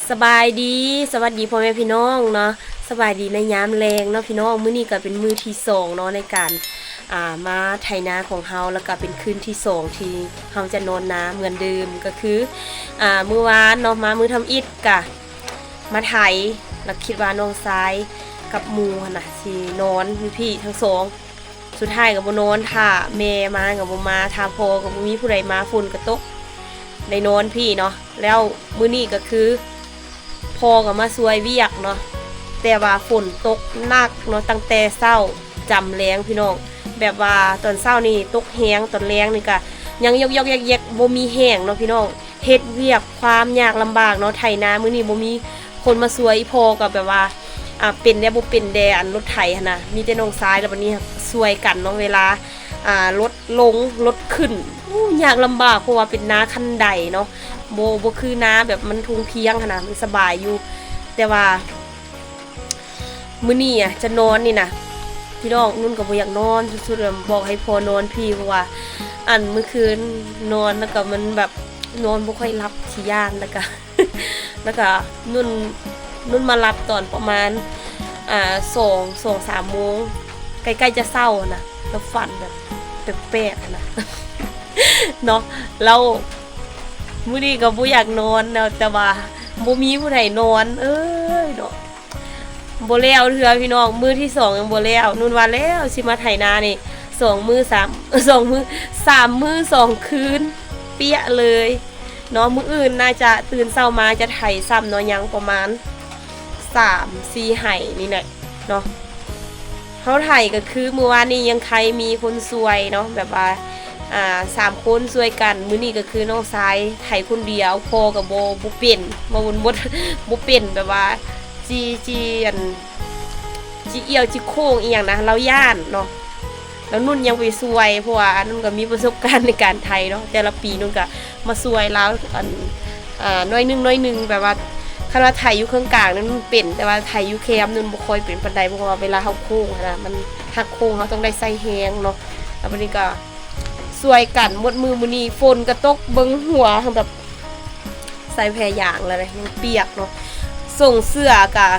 ສະບາຍດີ ສະຫວັດດີພໍ່ແມ່ພີ່ນ້ອງເນາະ ສະບາຍດີໃນຍາມແລງເນາະພີ່ນ້ອງ. ມື້ນີ້ກໍເປັນມື້ທີສອງເນາະ ໃນການ ອ່າ ມາໄຖນາຂອງເຮົາ ແລ້ວກໍເປັນຄືນທີສອງທີ່ເຮົາຈະນອນນາເໝືອນເດີມ. ກໍຄື ອ່າ ມື້ວານເນາະ ມາມື້ທຳອິດກະມາໄຖ ແລ້ວຄິດວ່ານ້ອງຊາຍກັບໝູ່ຫັ້ນນະ ຊິນອນຢູ່ພີ້ທັງສອງ. ສຸດທ້າຍກໍບໍ່ນອນ ຖ້າແມ່ມາກໍບໍ່ມາ ຖ້າພໍ່ກໍບໍ່ມີຜູ້ໃດມາ ຝົນກໍຕົກ ໄດ້ນອນພີ້ເນາະ. ແລ້ວມື້ນີ້ກໍຄືພໍ່ກໍມາຊ່ວຍວຽກເນາະ ແຕ່ວ່າຝົນຕົກໜັກເນາະ ຕັ້ງແຕ່ເຊົ້າຈຳແລງພີ່ນ້ອງ. ແບບວ່າຕອນເຊົ້ານີ້ຕົກແຮງ ຕອນແລງນີ້ກໍຍັງຢອກໆແຢກໆ ບໍ່ມີແຮງເນາະພີ່ນ້ອງ. ເຮັດວຽກຄວາມຍາກລຳບາກເນາະ ໄຖນາມື້ນີ້ບໍ່ມີຄົນມາຊ່ວຍ. ອີ່ພໍ່ກໍແບບວ່າ ອ່າ ເປັນແດ່ບໍ່ເປັນແດ່ ອັນລົດໄຖຫັ້ນນະ ມີແຕ່ນ້ອງຊາຍ ແລ້ວບັດນີ້ຊ່ວຍກັນເນາະ ເວລາ ອ່າ ລົດລົງລົດຂຶ້ນ ໂອ້ ຍາກລຳບາກ ເພາະວ່າເປັນນາຄັນໄດເນາະ ບໍ່ ບໍ່ຄືນາແບບມັນທົ່ງພຽງຫັ້ນນະ ມັນສະບາຍຢູ່. ແຕ່ວ່າ ມື້ນີ້ອະ ຈະນອນນີ້ນະ ພີ່ນ້ອງ ນຸ່ນກໍບໍ່ຢາກນອນສຸດໆ ແລ້ວບອກໃຫ້ພໍ່ນອນພີ້ ເພາະວ່າ ອັນ ມື້ຄືນນອນແລ້ວກໍມັນແບບນອນບໍ່ຄ່ອຍຫຼັບ ຂີ້ຢ້ານ ແລ້ວກໍ ແລ້ວກໍນຸ່ນ ນຸ່ນມາຫຼັບຕອນປະມານ ອ່າ ສອງ ສອງສາມໂມງ ໃກ້ໆຈະເຊົ້າຫັ້ນນະ ແລ້ວຝັນແບບແປກໆຫັ້ນນະ ເນາະ. ແລ້ວມື້ນີ້ກໍບໍ່ຢາກນອນແລ້ວ ແຕ່ວ່າບໍ່ມີຜູ້ໃດນອນ ເອີຍເນາະ. ບໍ່ແລ້ວເທື່ອພີ່ນ້ອງ ມື້ທີສອງຍັງບໍ່ແລ້ວ. ນຸ່ນວ່າແລ້ວ ຊິມາໄຖນານີ້ສອງມື້ສາມ ສອງມື້ ສາມມື້ສອງຄືນ ເປຍເລີຍເນາະ. ມື້ອື່ນໜ້າຈະຕື່ນເຊົ້າມາຈະໄຖຊ້ຳເນາະ ຍັງປະມານສາມສີ່ໄຮ່ນີ້ແຫຼະເນາະ. ເຮົາໄຖກໍຄືມື້ວານນີ້ຍັງໃຄມີຄົນຊ່ວຍເນາະ ແບບວ່າ ອ່າ ສາມຄົນຊ່ວຍກັນ. ມື້ນີ້ກໍຄືນ້ອງຊາຍໄຖຄົນດຽວ ພໍ່ກໍບໍ່ ບໍ່ເປັນ ບໍ່ ບໍ່ ບໍ່ເປັນ ແບບວ່າ ຈີ ຈີ ອັນ ຈີ່ອ່ຽວຈີ່ໂຄ້ງອີ່ຫຍັງນະ ລາວຢ້ານເນາະ. ແລ້ວນຸ່ນຍັງໄປຊ່ວຍ ເພາະວ່ານຸ່ນກໍມີປະສົບການໃນການໄຖເນາະ ແຕ່ລະປີນຸ່ນກໍມາຊ່ວຍລາວ ອັນ ອ່າ ໜ້ອຍໜຶ່ງ ໜ້ອຍໜຶ່ງ ແບບວ່າ ຄັນວ່າໄຖຢູ່ເຄິ່ງກາງນັ້ນເປັນ ແຕ່ວ່າໄຖຢູ່ແຄມນັ້ນບໍ່ຄ່ອຍເປັນປານໃດ ເພາະວ່າເວລາເຮົາໂຄ້ງຫັ້ນນະ ມັນຫັກໂຄ້ງ ເຮົາຕ້ອງໄດ້ໃຊ້ແຮງເນາະ. ແລ້ວບັດນີ້ກໍຊ່ວຍກັນໝົດມື້ ມື້ນີ້ຝົນກໍຕົກ ເບິ່ງຫົວແບບໃສ່ແພຢາງແລ້ວເດ້ ຍັງປຽກເນາະ. ສົ່ງເສື້ອກໍ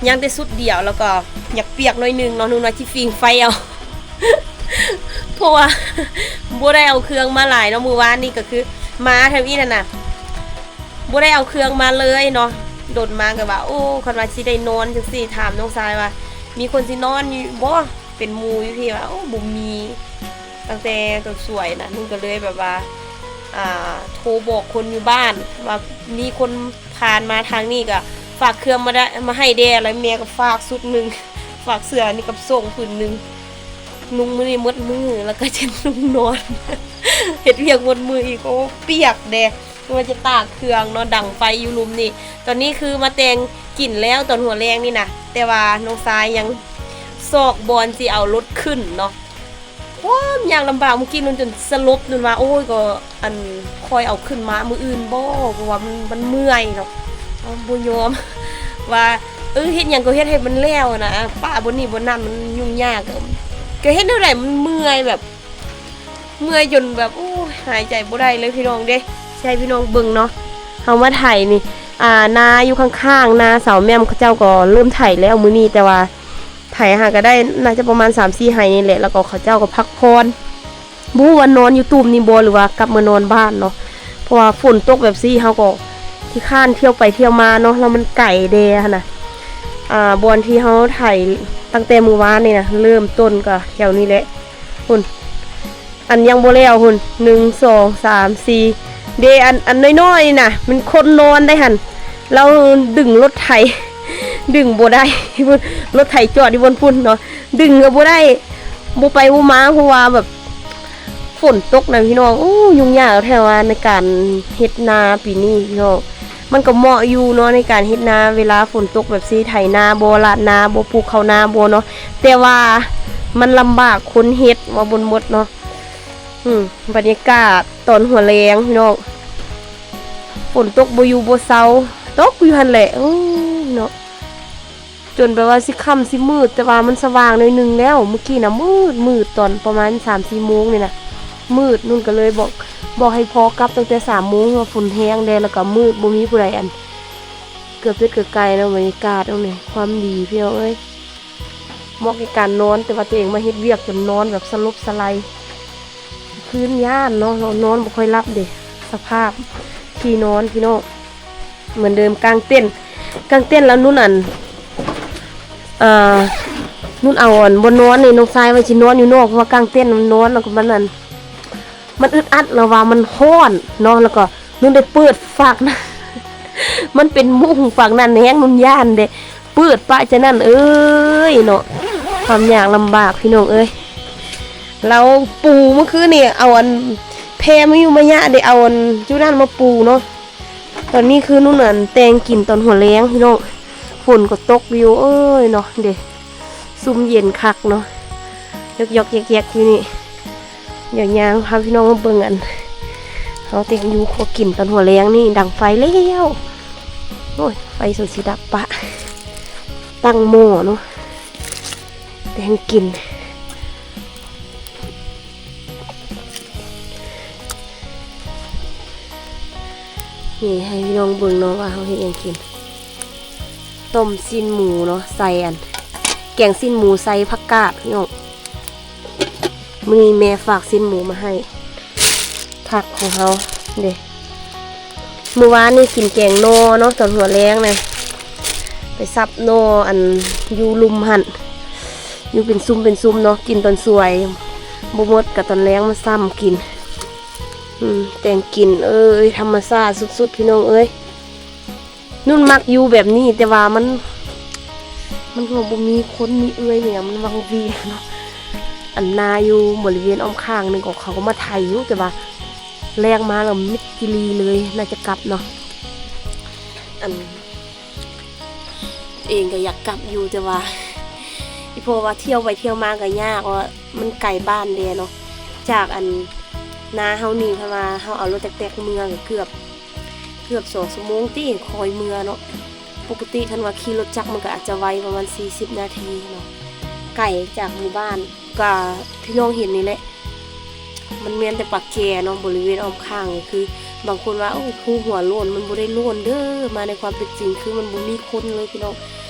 ຍັງແຕ່ຊຸດດຽວ ແລ້ວກໍຢາກປຽກໜ້ອຍໜຶ່ງເນາະ ນຸ່ນວ່າຊິຝີງໄຟເອົາ ເພາະວ່າບໍ່ໄດ້ເອົາເຄື່ອງມາຫຼາຍເນາະ. ມື້ວານນີ້ກໍຄືມາທຳອິດຫັ້ນນະ ບໍ່ໄດ້ເອົາເຄື່ອງມາເລີຍເນາະ. ດົນມາກໍວ່າ ໂອ້ ຄັນວ່າຊິໄດ້ນອນຈັ່ງຊີ້ ຖາມນ້ອງຊາຍວ່າ ມີຄົນຊິນອນຢູ່ບໍ່ ເປັນໝູ່ຢູ່ພີ້ ວ່າ ໂອ້ ບໍ່ມີ. ຕັ້ງແຕ່ຕົນສວຍນະ ນຸ່ນກໍເລີຍແບບວ່າ ອ່າ ໂທບອກຄົນຢູ່ບ້ານວ່າ ມີຄົນຜ່ານມາທາງນີ້ກໍຝາກເຄື່ອງມາໄດ້ ມາໃຫ້ແດ່. ແລ້ວແມ່ກໍຝາກຊຸດໜຶ່ງ ຝາກເສື້ອນີ້ກັບໂສ້ງຜືນໜຶ່ງ ນຸ່ງມື້ນີ້ໝົດມື້ ແລ້ວກໍຈະນຸ່ງນອນ ເຮັດວຽກໝົດມື້ອີກ ໂອ້ ປຽກແດ່. ວ່າຈະຕາກເຄື່ອງເນາະ ດັງໄຟຢູ່ລຸ່ມນີ້. ຕອນນີ້ຄືມາແຕ່ງກິນແລ້ວຕອນຫົວແລງນີ້ນະ ແຕ່ວ່ານ້ອງຊາຍຍັງຊອກບ່ອນຊິເອົາລົດຂຶ້ນເນາະ. ຄວາມຍາກລຳບາກ ມື້ກີ້ນຸ່ນຈົນສະຫຼົບ ນຸ່ນວ່າ ໂອ້ຍ ກໍອັນ ຄ່ອຍເອົາຂຶ້ນມາມື້ອື່ນບໍ ເພາະວ່າມັນ ມັນເມື່ອຍເນາະ. ເອົາ ບໍ່ຍອມ ວ່າ ເອີ ເຮັດຫຍັງກໍເຮັດໃຫ້ມັນແລ້ວນະ ປະບ່ອນນີ້ບ່ອນນັ້ນ ມັນຫຍຸ້ງຍາກ ກໍເຮັດແນວໃດມັນເມື່ອຍ ແບບ ເມື່ອຍຈົນແບບ ໂອ້ຍ ຫາຍໃຈບໍ່ໄດ້ເລີຍພີ່ນ້ອງເດ້. ຊິໃຫ້ພີ່ນ້ອງເບິ່ງເນາະ ເຮົາມາໄຖນີ້ ອ່າ ນາຢູ່ຂ້າງໆ ນາສາວແໝ້ມ ເຂົາເຈົ້າກໍເລີ່ມໄຖແລ້ວມື້ນີ້ ແຕ່ວ່າໄຖຫາກໍໄດ້ ໜ້າຈະປະມານສາມສີ່ໄຮ່ນີ້ແຫຼະ. ແລ້ວກໍເຂົາເຈົ້າກໍພັກຜ່ອນ ບໍ່ຮູ້ວ່ານອນຢູ່ຕູມນີ້ບໍ່ ຫຼືວ່າກັບມານອນບ້ານເນາະ ເພາະວ່າຝົນຕົກແບບຊີ້ ເຮົາກໍຂີ້ຄ້ານທ່ຽວໄປທ່ຽວມາເນາະ ແລ້ວມັນໄກແດ່ຫັ້ນນະ. ອ່າ ບ່ອນທີ່ເຮົາໄຖຕັ້ງແຕ່ມື້ວານນີ້ນະ ເລີ່ມຕົ້ນກໍແຖວນີ້ແຫຼະ ພຸ້ນ ອັນຍັງບໍ່ແລ້ວພຸ້ນ ໜຶ່ງ ສອງ ສາມ ສີ່ ເດ ອັນ ອັນນ້ອຍໆນີ້ນະ ມັນຄົນນອນໄດ້ຫັ້ນ ລາວດຶງລົດໄຖ ດຶງບໍ່ໄດ້ພຸ້ນ ລົດໄຖຈອດຢູ່ບ່ອນພຸ້ນເນາະ ດຶງກໍບໍ່ໄດ້ ບໍ່ໄປບໍ່ມາ ເພາະວ່າແບບຝົນຕົກນະພີ່ນ້ອງ. ໂອ້ ຫຍຸ້ງຍາກແທ້ວ່າໃນການເຮັດນາປີນີ້ພີ່ນ້ອງ ມັນກໍເໝາະຢູ່ເນາະ ໃນການເຮັດນາ ເວລາຝົນຕົກແບບຊີ້ ໄຖນາບໍ ລາດນາບໍ ປູກເຂົ້ານາບໍເນາະ ແຕ່ວ່າມັນລຳບາກຄົນເຮັດ ເວົ້າບໍ່ໝົດເນາະ. ອືມ ບັນຍາກາດຕອນຫົວແລງພີ່ນ້ອງ ຝົນຕົກບໍ່ຢູ່ບໍ່ເຊົາ ຕົກຢູ່ຫັ້ນແຫຼະ ໂອ້ຍເນາະ ຈົນແບບວ່າຊິຄ່ຳຊິມືດ ແຕ່ວ່າມັນສະຫວ່າງໜ້ອຍໜຶ່ງແລ້ວ. ມື້ກີ້ນະມືດໆ ຕອນປະມານສາມສີ່ໂມງນີ້ນະ ມືດ ນຸ່ນກໍເລີຍບອກ ບອກໃຫ້ພໍ່ກັບຕັ້ງແຕ່ສາມໂມງ ວ່າຝົນແຮງແດ່ ແລ້ວກໍມືດ ບໍ່ມີຜູ້ໃດອັນ ເກືອບເຈັດເກືອບໄກ່ເນາະ. ບັນຍາກາດຕອງນີ້ ຄວາມດີພີ່ນ້ອງເອີຍ ເໝາະແກ່ການນອນ ແຕ່ວ່າຕົວເອງມາເຮັດວຽກຈົນນອນແບບສະຫຼົບສະໄຫຼ ຄືນຢ້ານເນາະ ນອນບໍ່ຄ່ອຍຫຼັບເດ້. ສະພາບທີ່ນອນພີ່ນ້ອງ ເໝືອນເດີມ ກາງເຕັນ ກາງເຕັນແລ້ວນຸ່ນອັນ ເອີ ນຸ່ນເອົາອັນ ບ່ອນນອນນີ້ ນ້ອງຊາຍວ່າຊິນອນຢູ່ນອກ ເພາະວ່າກາງເຕັນມັນນອນແລ້ວກໍມັນອັນ ມັນອຶດອັດ ລາວວ່າມັນຮ້ອນເນາະ ແລ້ວກໍນຸ່ນໄດ້ເປີດຝາກນັ້ນ ມັນເປັນມຸ້ງຝາກນັ້ນແຮງ ນຸ່ນຢ້ານເດ້ ເປີດປະຈານັ້ນເອີຍເນາະ ຄວາມຍາກລຳບາກພີ່ນ້ອງເອີຍ. ລາວປູມື້ຄືນນີ້ ເອົາອັນແພມາຢູ່ມາຍະ ໄດ້ເອົາອັນຈຸນັ້ນມາປູເນາະ. ຕອນນີ້ຄືນຸ່ນອັນແຕ່ງກິນຕອນຫົວແລງພີ່ນ້ອງ ຝົນກໍຕົກຢູ່ເອີຍເນາະ ເດ້ ຊຸ່ມເຢັນຄັກເນາະ ຢອກໆແຢກໆຢູ່ນີ້. ດຽວຍ່າງພາພີ່ນ້ອງມາເບິ່ງອັນ ເຮົາແຕ່ງຢູ່ຄົວກິນຕອນຫົວແລງນີ້ ດັງໄຟແລ້ວ ໂອ້ຍ ໄຟສົງຊິດັບປະ ຕັ້ງໝໍ້ເນາະ ແຕ່ງກິນ. ນີ້ໃຫ້ພີ່ນ້ອງເບິ່ງເນາະວ່າເຮົາເຮັດຫຍັງກິນ ຕົ້ມຊີ້ນໝູເນາະ ໃສ່ອັນ ແກງຊີ້ນໝູໃສ່ຜັກກາດພີ່ນ້ອງ. ມື້ນີ້ແມ່ຝາກຊີ້ນໝູມາໃຫ້ ຜັກຂອງເຮົາເດ້. ມື້ວານນີ້ກິນແກງໜໍ່ເນາະ ຕອນຫົວແລງນະ ໄປສັບໜໍ່ອັນຢູ່ລຸ່ມຫັ້ນ ຢູ່ເປັນຊຸ່ມເປັນຊຸ່ມເນາະ ກິນຕອນສວຍ ບໍ່ໝົດກໍຕອນແລງມາຊ້ຳກິນ. ອືມ ແຕ່ງກິນ ເອີຍ ທຳມະຊາດສຸດໆ ພີ່ນ້ອງເອີຍ. ນຸ່ນມັກຢູ່ແບບນີ້ ແຕ່ວ່າມັນ ມັນກໍບໍ່ມີຄົນມີເອື້ອຍມີຫຍັງ ມັນວັງວຽງເນາະ. ອັນນາຢູ່ບໍລິເວນອ້ອມຂ້າງນີ້ກໍເຂົາກໍມາໄຖຢູ່ ແຕ່ວ່າແລງມາແລ້ວມິດຈີ່ຫຼີ່ເລີຍ ໜ້າຈະກັບເນາະ. ອັນ ເອງກໍຢາກກັບຢູ່ ແຕ່ວ່າອີ່ພໍ່ວ່າທ່ຽວໄປທ່ຽວມາກໍຍາກ ວ່າມັນໄກບ້ານແດ່ເນາະ ຈາກອັນນາເຮົານີ້ ເພາະວ່າເຮົາເອົາລົດແຕັກໆເມືອກໍເກືອບ ເກືອບສອງຊົ່ວໂມງຕິ ຄ່ອຍເມືອເນາະ. ປົກກະຕິຄັນວ່າຂີ່ລົດຈັກມັນກໍອາດຈະໄວປະມານສີ່ສິບນາທີເນາະ ໄກຈາກໝູ່ບ້ານ ກໍພີ່ນ້ອງເຫັນນີ້ແຫຼະ ມັນແມ່ນແຕ່ປາກແຈເນາະ ບໍລິເວນອ້ອມຂ້າງນີ້ ຄືບາງຄົນວ່າ ໂອ້ ພູຫົວໂລ້ນ ມັນບໍ່ໄດ້ໂລ້ນເດີ ມາໃນຄວາມເປັນຈິງຄືມັນບໍ່ມີຄົນເລີຍພີ່ນ້ອງ.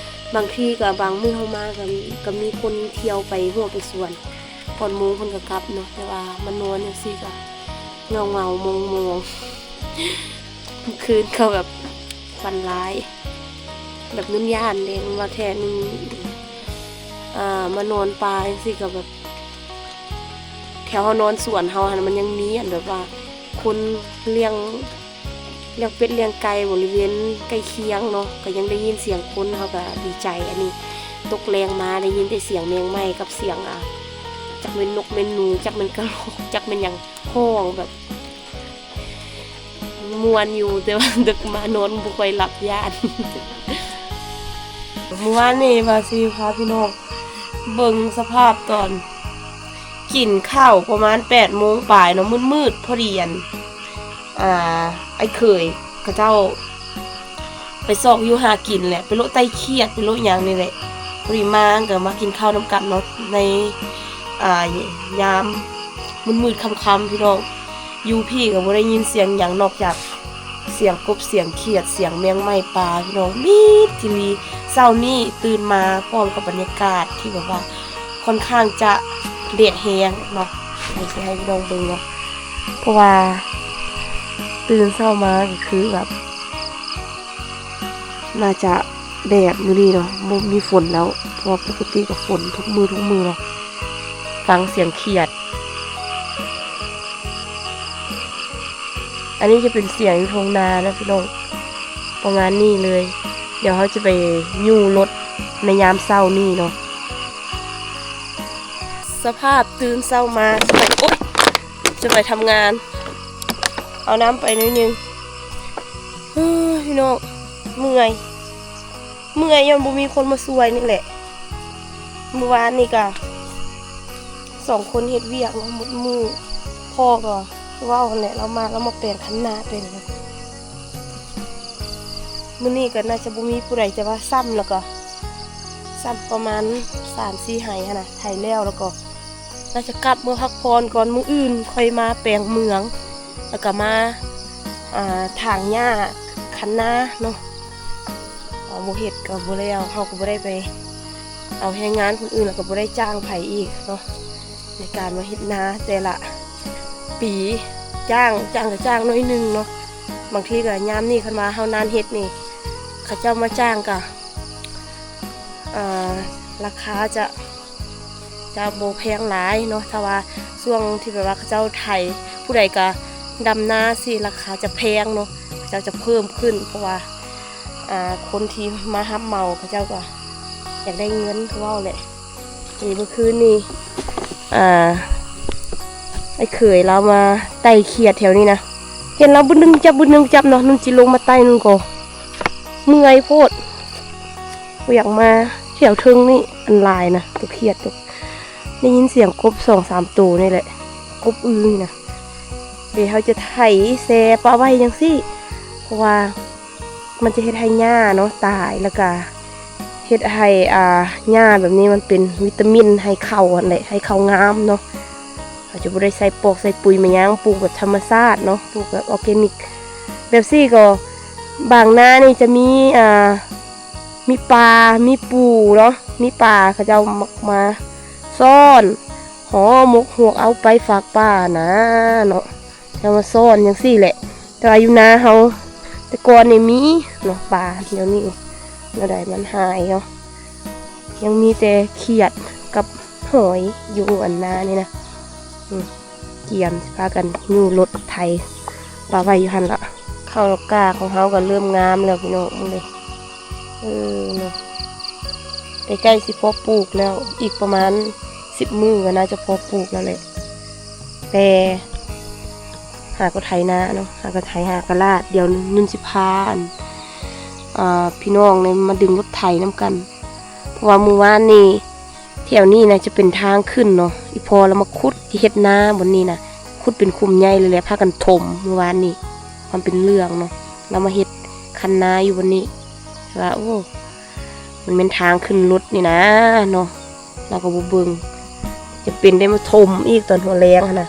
ບາງທີກໍບາງມື້ເຮົາມາກໍ ກໍມີຄົນທ່ຽວໄປຮົ້ວໄປສວນ ກ່ອນໂມງເພິ່ນກໍກັບເນາະ ແຕ່ວ່າມານອນຈັ່ງຊີ້ກໍເຫງົາໆ ໝອງໆ ຄືນກໍແບບຝັນຮ້າຍ ແບບນຸ່ນຢ້ານເດ້ ວ່າແທ້ນຸ່ນ ອ່າ ມານອນປ່າຈັ່ງຊີ້ກໍແບບ ແຖວເຮົານອນສວນເຮົາຫັ້ນ ມັນຍັງມີອັນແບບວ່າຄົນລ້ຽງ ລ້ຽງເປັດລ້ຽງໄກ່ບໍລິເວນໃກ້ຄຽງເນາະ ກໍຍັງໄດ້ຍິນສຽງຄົນ ເຮົາກໍດີໃຈ. ອັນນີ້ຕົກແລງມາໄດ້ຍິນແຕ່ສຽງແມງໄມ້ກັບສຽງ ອ່າ ຈັກແມ່ນນົກແມ່ນໜູ ຈັກແມ່ນກະຮອກ ຈັກແມ່ນຫຍັງຮ້ອງແບບ ມ່ວນຢູ່ ແຕ່ວ່າດຶກມານອນບໍ່ຄ່ອຍຫຼັບ ຢ້ານ. ມື້ວານນີ້ວ່າຊິພາພີ່ນ້ອງເບິ່ງສະພາບຕອນກິນເຂົ້າປະມານແປດໂມງປາຍເນາະ ມືດໆ ພໍດີ ອັນ ອ່າ ອ້າຍເຂີຍເຂົາເຈົ້າໄປຊອກຢູ່ຫາກິນແຫຼະ ໄປໂລະໄຕ້ຂຽດ ໄປໂລະຫຍັງນີ້ແຫຼະ ພໍດີມາກໍມາກິນເຂົ້ານຳກັນເນາະ ໃນ ອ່າ ຍາມມືດໆຄ່ຳໆ ພີ່ນ້ອງ. ຢູ່ພີ້ກໍບໍ່ໄດ້ຍິນສຽງຫຍັງນອກຈາກສຽງກົບ ສຽງຂຽດ ສຽງແມງໄມ້ປ່າ ພີ່ນ້ອງ ມິດຈີ່ຫຼີ່. ເຊົ້ານີ້ຕື່ນມາພ້ອມກັບບັນຍາກາດທີ່ແບບວ່າຄ່ອນຂ້າງຈະແດດແຮງເນາະ ດຽວຊິໃຫ້ພີ່ນ້ອງເບິ່ງເນາະ ເພາະວ່າຕື່ນເຊົ້າມາກໍຄືແບບ ໜ້າຈະແດດມື້ນີ້ເນາະ ບໍ່ມີຝົນແລ້ວ ເພາະວ່າປົກກະຕິກໍຝົນທຸກມື້ ທຸກມື້ເນາະ. ຟັງສຽງຂຽດ ອັນນີ້ຈະເປັນສຽງຢູ່ທົ່ງນານະພີ່ນ້ອງ ປະມານນີ້ເລີຍ. ດຽວເຮົາຈະໄປຍູ້ລົດໃນຍາມເຊົ້ານີ້ເນາະ. ສະພາບຕື່ນເຊົ້າມາ ໂອ້ຍ ຈະໄປທຳງານ ເອົານ້ຳໄປໜ້ອຍໜຶ່ງ. ເຮີ້ຍ ພີ່ນ້ອງ ເມື່ອຍ ເມື່ອຍຍ້ອນບໍ່ມີຄົນມາຊ່ວຍນີ້ແຫຼະ. ມື້ວານນີ້ກະສອງຄົນເຮັດວຽກເນາະ ໝົດມື້. ພໍ່ກໍເວົ້າຫັ້ນແຫຼະ ລາວມາ ລາວມາແປງຄັນນາແປງຫຍັງ. ມື້ນີ້ກໍໜ້າຈະບໍ່ມີຜູ້ໃດ ແຕ່ວ່າຊ້ຳແລ້ວກໍຊ້ຳປະມານສາມສີ່ໄຮ່ຫັ້ນນະ ໄຖແລ້ວ ແລ້ວກໍໜ້າຈະກັບເມືອພັກຜ່ອນກ່ອນ ມື້ອື່ນຄ່ອຍມາແປງເມືອງ. ແລ້ວກໍມາ ອ່າ ຖາງຫຍ້າຄັນນາເນາະ. ເຮົາບໍ່ເຮັດກໍບໍ່ແລ້ວ ເຮົາກໍບໍ່ໄດ້ໄປເອົາແຮງງານຄົນອື່ນ ແລ້ວກໍບໍ່ໄດ້ຈ້າງໃຜອີກເນາະ ໃນການມາເຮັດນາແຕ່ລະປີ. ຈ້າງ ຈ້າງກໍຈ້າງໜ້ອຍໜຶ່ງເນາະ. ບາງທີກໍຍາມນີ້ຄັນວ່າເຮົານານເຮັດນີ້ ເຂົາເຈົ້າມາຈ້າງກໍ ອ່າ ລາຄາຈະ ຈະບໍ່ແພງຫຼາຍເນາະ. ຖ້າວ່າຊ່ວງທີ່ແບບວ່າເຂົາເຈົ້າໄຖ ຜູ້ໃດກະດຳນາຊີ້ ລາຄາຈະແພງເນາະ ເຂົາເຈົ້າຈະເພີ່ມຂຶ້ນ ເພາະວ່າ ອ່າ ຄົນທີ່ມາຮັບເໝົາເຂົາເຈົ້າກໍຢາກໄດ້ເງິນ ຄືເວົ້າແຫຼະ. ນີ້ເມື່ອຄືນນີ້ ອ່າ ອ້າຍເຂີຍລາວມາໄຕ່ຂຽດແຖວນີ້ນະ ເຫັນລາວບຶດໜຶ່ງຈັບ ບຶດໜຶ່ງຈັບເນາະ ນຸ່ນຊິລົງມາໄຕ່ໜຶ່ງກໍເມື່ອຍໂພດ. ບໍ່ຢາກມາແຖວເທິງນີ້ ອັນຫຼາຍນະ ຕົວຂຽດຕົວ ໄດ້ຍິນສຽງກົບສອງສາມໂຕນີ້ແຫຼະ ກົບອຶ່ງນີ້ນະ. ເດ ເຮົາຈະໄຖແຊ່ປະໄວ້ຈັ່ງຊີ້ ເພາະວ່າມັນຈະເຮັດໃຫ້ຫຍ້າເນາະຕາຍ ແລ້ວກະເຮັດໃຫ້ ອ່າ ຫຍ້າແບບນີ້ມັນເປັນວິຕາມິນໃຫ້ເຂົ້າຫັ້ນແຫຼະ ໃຫ້ເຂົ້າງາມເນາະ. ເຮົາຈະບໍ່ໄດ້ໃສ່ປອກໃສ່ປຸຍມາຫຍັງ ປູກແບບທຳມະຊາດເນາະ ປູກແບບອອກແກນິກ. ແບບຊີ້ກໍບາງນານີ້ຈະມີ ອ່າ ມີປາ ມີປູເນາະ ມີປາ ເຂົາເຈົ້າມັກມາຊ້ອນ ຫໍ່ໝົກຫວກເອົາໄປຝາກປານະເນາະ ເຈົ້າມາຊ້ອນຈັ່ງຊີ້ແຫຼະ. ແຕ່ວ່າຢູ່ນາເຮົາແຕ່ກ່ອນນີ້ມີເນາະປາ ດຽວນີ້ແນວໃດມັນຫາຍເນາະ ຍັງມີແຕ່ຂຽດກັບຫອຍຢູ່ອັນນານີ້ນະ. ອືມ ກຽມຊິພາກັນຍູ້ລົດໄຖປະໄວ້ຢູ່ຫັ້ນລະ. ເຂົ້າກາຂອງເຮົາກໍເລີ່ມງາມແລ້ວພີ່ນ້ອງ ເບິ່ງເດ້. ເອີເນາະ ໃກ້ໆຊິພໍປູກແລ້ວ ອີກປະມານສິບມື້ກໍໜ້າຈະພໍປູກແລ້ວແຫຼະ. ແຕ່ຫາກໍໄຖນາເນາະ ຫາກໍໄຖ ຫາກໍລາດ. ດຽວນຸ່ນຊິພາ ອ່າ ພີ່ນ້ອງນີ້ມາດຶງລົດໄຖນຳກັນ ເພາະວ່າມື້ວານນີ້ ແຖວນີ້ນະຈະເປັນທາງຂຶ້ນເນາະ ອີ່ພໍ່ລາວມາຂຸດທີ່ເຮັດນາບ່ອນນີ້ນະ ຂຸດເປັນຂຸມໃຫຍ່ເລີຍແຫຼະ ພາກັນຖົມມື້ວານນີ້ ມັນເປັນເລື່ອງເນາະ. ລາວມາເຮັດຄັນນາຢູ່ບ່ອນນີ້ ວ່າ ໂອ້ ມັນແມ່ນທາງຂຶ້ນລົດນີ້ນະເນາະ ລາວກໍບໍ່ເບິ່ງ ຈະເປັນໄດ້ມາຖົມອີກຕອນຫົວແລງຫັ້ນນະ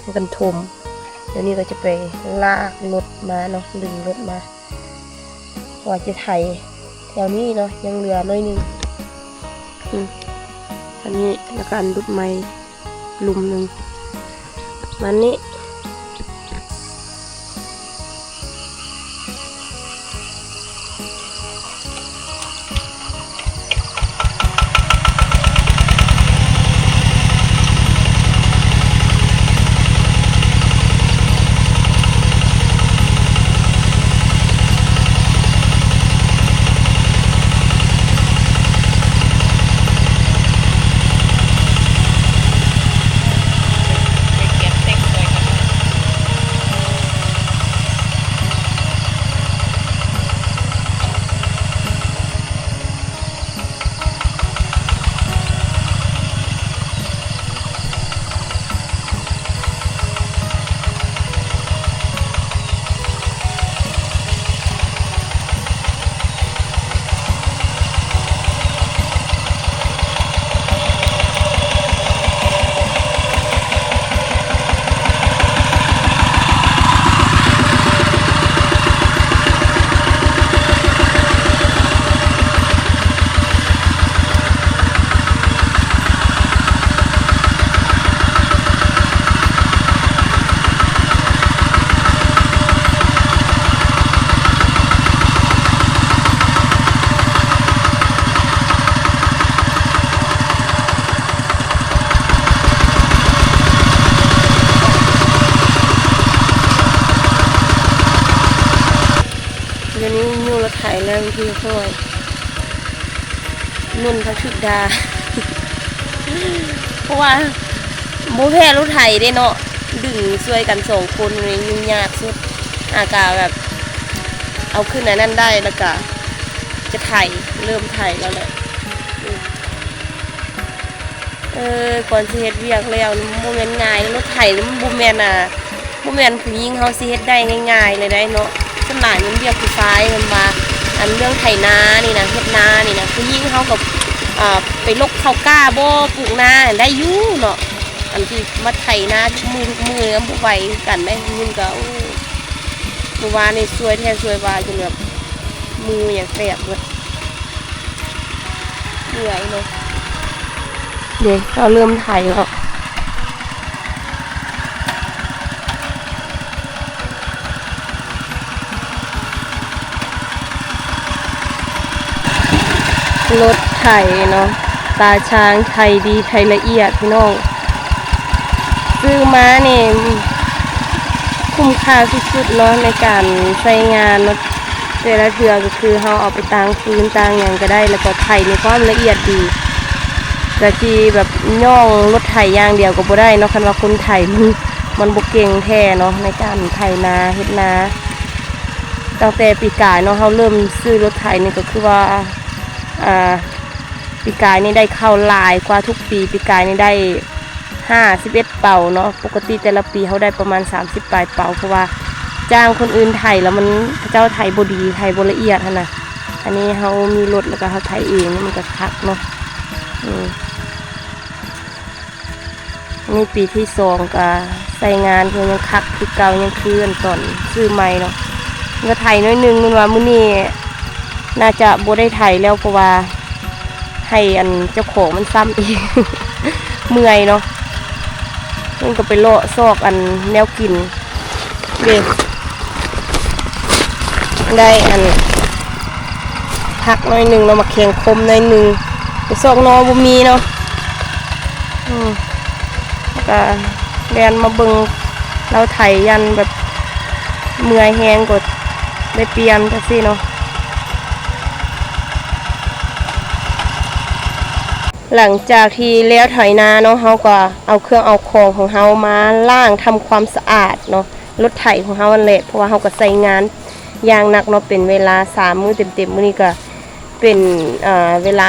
ພາກັນຖົມ. ດຽວນີ້ກໍຈະໄປລາກລົດມາເນາະ ດຶງລົດມາ ວ່າຈະໄຖແຖວນີ້ເນາະ ຍັງເຫຼືອໜ້ອຍໜຶ່ງ ອືມ ອັນນີ້ລະກັນດຸດໃໝ່ ລຸ່ມໜຶ່ງ ປະມານນີ້. ດຽວນີ້ຍູ້ລົດໄຖແລ້ວ ທີ່ຄ່ອຍ ນຸ່ນທັງຖືກດ່າ ເພາະວ່າບໍ່ແພ້ລົດໄຖເດ້ເນາະ ດຶງຊ່ວຍກັນສອງຄົນນີ້ຫຍຸ້ງຍາກສຸດ. ອາກະແບບເອົາຂຶ້ນອັນນັ້ນໄດ້ ແລ້ວກະຈະໄຖ ເລີ່ມໄຖແລ້ວແຫຼະ. ເອີ ກ່ອນຊິເຮັດວຽກແລ້ວນີ້ ມັນບໍ່ແມ່ນງ່າຍເດ້ ລົດໄຖນີ້ມັນບໍ່ແມ່ນ ອ່າ ບໍ່ແມ່ນຜູ້ຍິງເຮົາຊິເຮັດໄດ້ງ່າຍໆເລີຍໄດ໋ເນາະ. ສ່ວນຫຼາຍແມ່ນວຽກຜູ້ຊາຍ ແມ່ນວ່າ ອັນເລື່ອງໄຖນານີ້ນະ ເຮັດນານີ້ນະ ຜູ້ຍິງເຮົາກໍ ອ່າ ໄປລົກເຂົ້າກ້າບໍ່ ປູກນາໄດ້ຢູ່ເນາະ. ອັນທີ່ມາໄຖນາທຸກມື້ທຸກມື້ນີ້ບໍ່ໄຫວຄືກັນເດ້. ມັນກໍ ໂອ້ ເມື່ອວານນີ້ຊ່ວຍແທ້ຊ່ວຍວ່າ ຈົນແບບມືຫຍັງແປບໝົດ ເມື່ອຍເນາະ. ເດ້ ເຮົາເລີ່ມໄຖແລ້ວ. ລົດໄຖເນາະ ຕາຊ່າງ ໄຖດີ ໄຖລະອຽດພີ່ນ້ອງ. ຊື້ມານີ້ຄຸ້ມຄ່າສຸດໆເນາະ ໃນການໃຊ້ງານເນາະ. ແຕ່ລະເທື່ອກໍຄືເຮົາເອົາໄປຕາງຟືນຕາງຫຍັງກໍໄດ້ ແລ້ວກໍໄຖມີຄວາມລະອຽດດີ. ກະຊິແບບຍ້ອງລົດໄຖຢ່າງດຽວກໍບໍ່ໄດ້ເນາະ ຄັນວ່າຄົນໄຖມັນ ມັນບໍ່ເກັ່ງແທ້ເນາະ ໃນການໄຖນາເຮັດນາ. ຕັ້ງແຕ່ປີກາຍເນາະ ເຮົາເລີ່ມຊື້ລົດໄຖນີ້ກໍຄືວ່າ ອ່າ ປີກາຍນີ້ໄດ້ເຂົ້າຫຼາຍກວ່າທຸກປີ. ປີກາຍນີ້ໄດ້ຫ້າສິບເອັດເປົາເນາະ. ປົກກະຕິແຕ່ລະປີເຮົາໄດ້ປະມານສາມສິບປາຍເປົາ ເພາະວ່າຈ້າງຄົນອື່ນໄຖແລ້ວມັນ ເຂົາເຈົ້າໄຖບໍ່ດີ ໄຖບໍ່ລະອຽດຫັ້ນນະ. ອັນນີ້ເຮົາມີລົດແລ້ວກໍເຮົາໄຖເອງ ມັນກໍຄັກເນາະ. ອືມ ອັນນີ້ປີທີສອງ ກໍໃຊ້ງານຄືຍັງຄັກຄືເກົ່າ ຍັງຄືອັນຕອນຊື້ໃໝ່ເນາະ. ກໍໄຖໜ້ອຍໜຶ່ງ ແມ່ນວ່າມື້ນີ້ໜ້າຈະບໍ່ໄດ້ໄຖແລ້ວ ເພາະວ່າ ໃຫ້ອັນເຈົ້າຂອງມັນຊ້ຳອີກ ເມື່ອຍເນາະ. ມັນກໍໄປເລາະຊອກອັນແນວກິນເດ້ ໄດ້ອັນຜັກໜ້ອຍໜຶ່ງເນາະ ໝາກແຂ້ງຂົມໜ້ອຍໜຶ່ງ ໄປຊອກໜໍ່ບໍ່ມີເນາະ. ອືມ ກໍແລ່ນມາເບິ່ງລາວໄຖ ຢ້ານແບບເມື່ອຍແຮງ ກໍໄດ້ປ່ຽນຈັ່ງຊີ້ເນາະ. ຫຼັງຈາກທີ່ແລ້ວໄຖນາເນາະ ເຮົາກໍເອົາເຄື່ອງເອົາຂອງຂອງເຮົາມາລ້າງທຳຄວາມສະອາດເນາະ ລົດໄຖຂອງເຮົາຫັ້ນແຫຼະ ເພາະວ່າເຮົາກໍໃຊ້ງານຢ່າງໜັກເນາະ ເປັນເວລາສາມມື້ເຕັມໆ. ມື້ນີ້ກໍເປັນ ເວລາ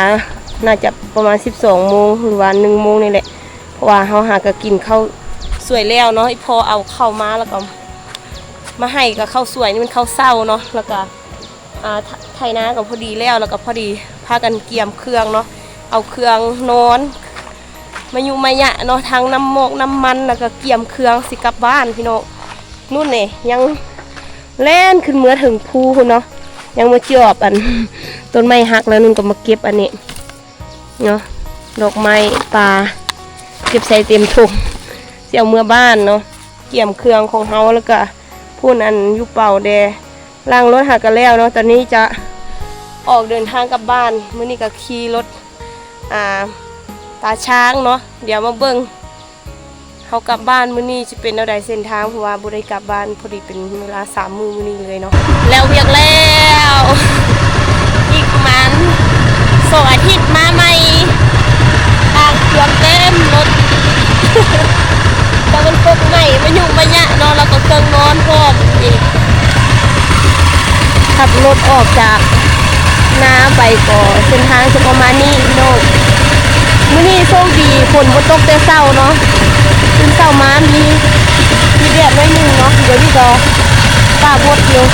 ໜ້າຈະປະມານສິບສອງໂມງ ຫຼືວ່າໜຶ່ງໂມງນີ້ແຫຼະ ເພາະວ່າເຮົາຫາກໍກິນເຂົ້າສວຍແລ້ວເນາະ. ອີ່ພໍ່ເອົາເຂົ້າມາ ແລ້ວກໍມາໃຫ້ກັບເຂົ້າສວຍນີ້ ມັນເຂົ້າເຊົ້າເນາະ ແລ້ວກໍ ອ່າ ໄຖນາກໍພໍດີແລ້ວ ແລ້ວກໍພໍດີພາກັນກຽມເຄື່ອງເນາະ ເອົາເຄື່ອງນອນມາຍຸມາຍະເນາະ ທັງນ້ຳໝອກນ້ຳມັນ ແລ້ວກໍກຽມເຄື່ອງຊິກັບບ້ານພີ່ນ້ອງ. ນຸ່ນນີ້ຍັງແລ່ນຂຶ້ນເມືອເທິງພູພຸ້ນເນາະ ຍັງມາຈອບອັນຕົ້ນໄມ້ຫັກ ແລ້ວນຸ່ນກໍມາເກັບອັນນີ້ເນາະ ດອກໄມ້ປ່າ ເກັບໃສ່ເຕັມຖົງ ຊິເອົາເມືອບ້ານເນາະ. ກຽມເຄື່ອງຂອງເຮົາ ແລ້ວກະພຸ້ນ ອັນຢູ່ເປົາແດ່ ລ້າງລົດຫາກະແລ້ວເນາະ. ຕອນນີ້ຈະອອກເດີນທາງກັບບ້ານ ມື້ນີ້ກະຂີ່ລົດ ອ່າ ຕາຊ້າງເນາະ. ດຽວມາເບິ່ງເຮົາກັບບ້ານມື້ນີ້ຊິເປັນແນວໃດເສັ້ນທາງ ເພາະວ່າບໍ່ໄດ້ກັບບ້ານ ພໍດີເປັນເວລາສາມມື້ມື້ນີ້ເລີຍເນາະ. ແລ້ວວຽກແລ້ວ ອີກປະມານສອງອາທິດມາໃໝ່ ຕ່າງເຄື່ອງເຕັມລົດ ແຕ່ມັນກົກໃໝ່ມາຍຸມາຍະເນາະ ແລ້ວກໍເຄື່ອງນອນພ້ອມອີກ. ຂັບລົດອອກຈາກນາໄປກໍເສັ້ນທາງຈະປະມານນີ້ພີ່ນ້ອງ. ມື້ນີ້ໂຊກດີຝົນບໍ່ຕົກແຕ່ເຊົ້າເນາະ ຕື່ນເຊົ້າມາມີ ມີແດດໜ້ອຍໜຶ່ງເນາະ ດຽວນີ້ກໍຟ້າບົດຢູ່.